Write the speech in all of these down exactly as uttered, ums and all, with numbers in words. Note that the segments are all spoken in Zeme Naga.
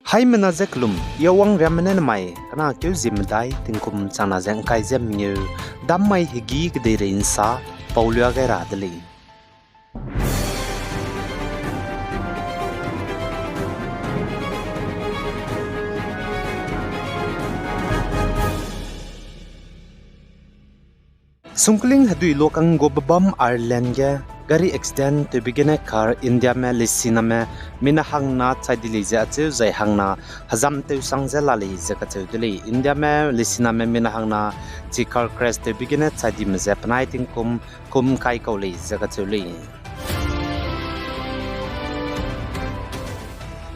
Haimena ze kelum, I Awang Riamme ne nemai kena keu zie medai tingkum changna ze ngkai ze mengeu, dam mai hegî kedeirei nsa paulia gai ra de lei. Sungkling hedui lokang gu bebâm Ireland ge gari accident tewbe gene kar Indiame leisiname mina hangna chai di lei ze acheu zai hangna hezam tewsang ze la lei ze kacheu de lei. Indiame leisiname mina hangna chi car crash tewbe gene chai dime ze penai tingkum kum kai kau lei ze kacheu lei.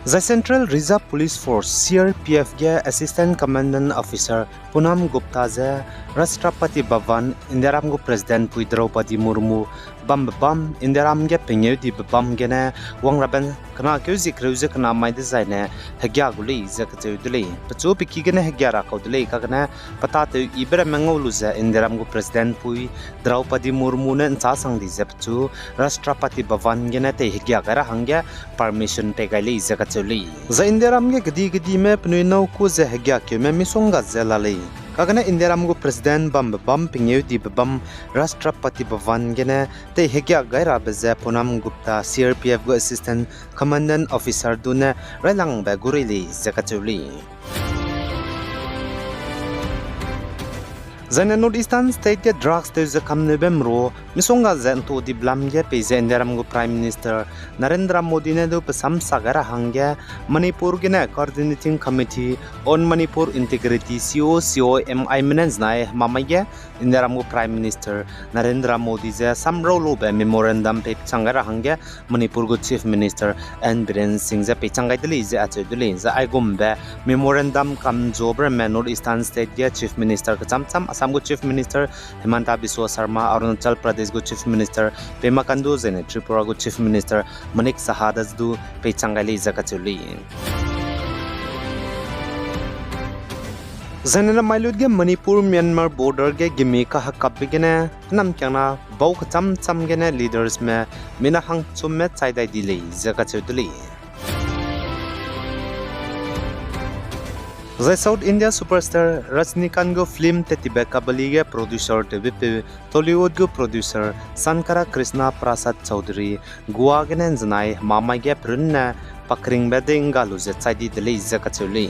Zai Central Reserve Police Force, C R P F ge Assistant Commandant Officer Poonam Gupta ze Rashtrapati Bhavan, Indiaram gu President pui Draupadi Murmu bambe bâm, Indiaram ge pengeu dibe bâm gene wangrabe kena keu zie kereu ze kena mai dezaine hegia gu lei ze kacheu de lei. Pechu pe ki gene hegia ra kau de lei, kagene pe tâtew yibe ramme ngau lu ze Indiaram gu President pui Draupadi Murmu ne nchâ sang di ze pechu Rashtrapati Bhavan gene tei hegia gai ra hangge permission pei gai lei ze kacheu lei. Zai Indiaram ge kedi kedime penui nâu kû ze hegiakeume misongga ze la lei. Kagene Indiaram gu President bambe bâm pengeu dibe bâm Rashtrapati Bhavan gene tei hegia gai rabe ze Poonam Gupta, C R P F gu Assistant Commandant Officer du ne railangbe gu rei lei ze kacheu lei. Zaine North Eastern State ge drugs tew ze kamneube mru misongga ze ntu dibe lam ge peize Indiaram gu Prime Minister Narendra Modi ne du pe sam sa gai ra hangge Manipur gene Coordinating Committee on Manipur Integrity, C O C O M I me ne nzenai hemamai ge Indiaram gu Prime Minister Narendra Modi ze sam rau lube memorandum peichang gai ra hangge Manipur gu Chief Minister N Biren Singh ze peichang gai de lei ze acheu de lei. Zai aigumbe memorandum kamzuabe ramme North Eastern State ge Chief Minister kecham cham, Assam gu Chief Minister Himanta Biswa Sarma, Arunachal Pradesh gu Chief Minister Pema Khandu, zaine Tripura gu Chief Minister Manik Saha da du peichang gai lei ze kacheu lei. Zaine namai lut ge Manipur Myanmar border ge gimi kahekapbe gene hênamkiangna bau kecham cham gene leadersme mina hangchumme chai dai di lei ze kacheu de lei. Zai South India superstar Rajinikanth gu film tat tibe Kabali ge producer tewbepeu Tollywood gu producer Sankara Krishna Prasad Chaudhary Goa gene nzenai hemamai ge perunne pakringbe dei ngga lu ze chai di de lei ze kacheu lei.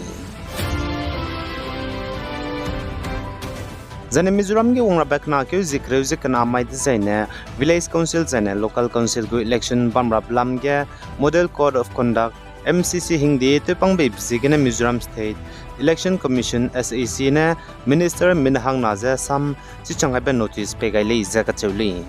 Zaine Mizoram ge wangrabe kena keu zie kereu ze kena mai dezaine Village Council zaine Local Council gu election bamrabe lam ge Model Code of Conduct, M C C hingde tewpangbe ziegene Mizoram State Election Commission, S E C ne minister mina hangna ze sam chichang gaibe notice pei gai lei ze kacheu lei.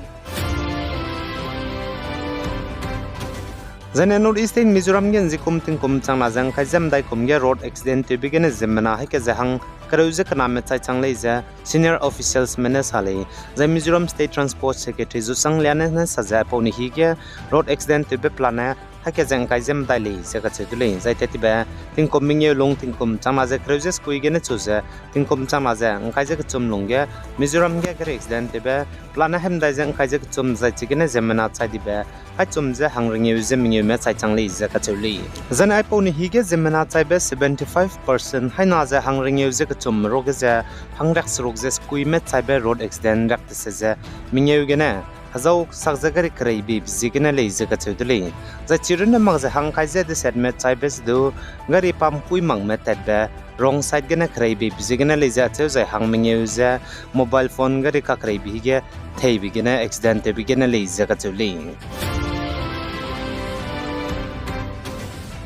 Zaine North Eastern Mizoram ge nzikum tingkum changna ze ngkai ze medaikum ge road accident tewbe gene ziemmena haî ke ze hang kereu ze kename chai chang lei ze senior officialsme ne sa lei. Zai Mizoram State Transport Secretary Zuchang Lia ne ne sa ze aipau ne hi ge road accident tewbe pelane haî ke ze ngkai ze medai lei ze kacheu de lei. Zai tat tibe tingkum mengeu lung tingkum changna ze kereu ze sekui gene chu ze tingkum changna ze ngkai ze kechum lungge Mizoram ge gari accident tewbe pelane haî medai ze ngkai ze kechum zai chigene ziemmena chai dibe haî chum ze hangringeu ze mengeume chai chang lei ze kacheu lei. Zaine aipau ne hi ge ziemmena chaibe seventy-five percent haî na ze hangringeu ze kechum ruge ze hangriakseruk ze sekuime chaibe road accident riak tese ze mengeu gene hezau sak ze gari kereibe ziegene lei ze kacheu de lei. Zai chirunne mak ze hangkai ze desetme chaibe ze du gari pam pui makme tatbe wrong side gene kereibe ziegene lei ze acheu zai hang mengeu ze mobile phone gari kakereibe ge theibe gene accident tewbe gene lei ze kacheu lei.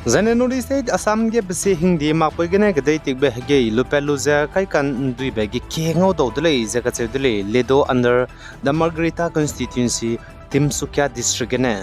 Zaine North East State Assam ge besi hingdi makpui gene kedei tikbe hegei lupat lu ze kaikan nduibe ge kie ngau dau de lei ze kacheu de lei, Lido under the Margherita constituency, Tinsukia district gene.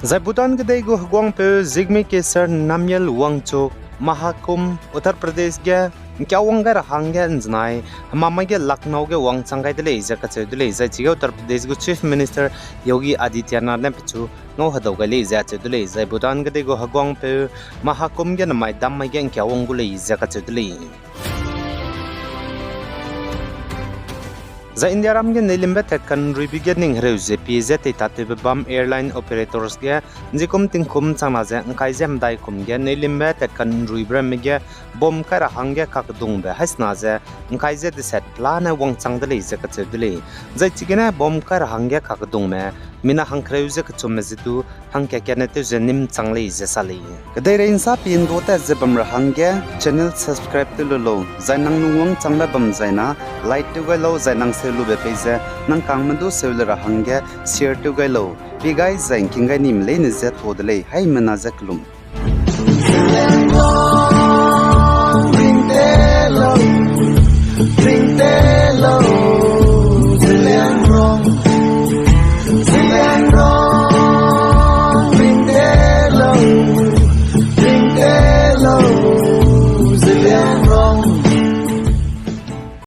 Zai Bhutan kedei gu heguangpeu Jigme Khesar Namgyel Wangchuk Mahakumbh Uttar Pradesh ge ngkiawang gai ra hangge nzenai hemamai ge Lucknow ge wangchang gai de lei ze kacheu de lei. Zai chige Uttar Pradesh gu Chief Minister Yogi Adityanath ne pechu ngau hedau gai lei ze acheu de lei. Zai Bhutan kedei gu heguangpeu Mahakumbh ge namai dammai ge ngkiawang gu lei ze kacheu de lei. Zai Indiaram ge neilimbe tatkanruibe ge ning hereu ze pie ze teitatewbe bam airline operators ge nzikum tingkum changna ze ngkai ze medai kum ge neilimbe tatkanruibe ramme ge bom kai ra hangge kakdungbe haisena ze ngkai ze deset pelane wangchang de lei ze kacheu de lei. Zai chigene bom kai ra hangge kakdungme mina hangkereu ze kechumme ze du hangkakatne tew ze nîmchang lei ze sa lei. Kedeirei nsa pindua tat ze bam ra hangge channel subscribe tew lu lau, zai nang lungwangchangbe bam zaina like tew gai lau, zai nang seu lube pei ze nang kangme du seu le ra hangge share tew gai lau. Pie gai zai ngking gai nime leine ze ta de lei, haimena ze kelum.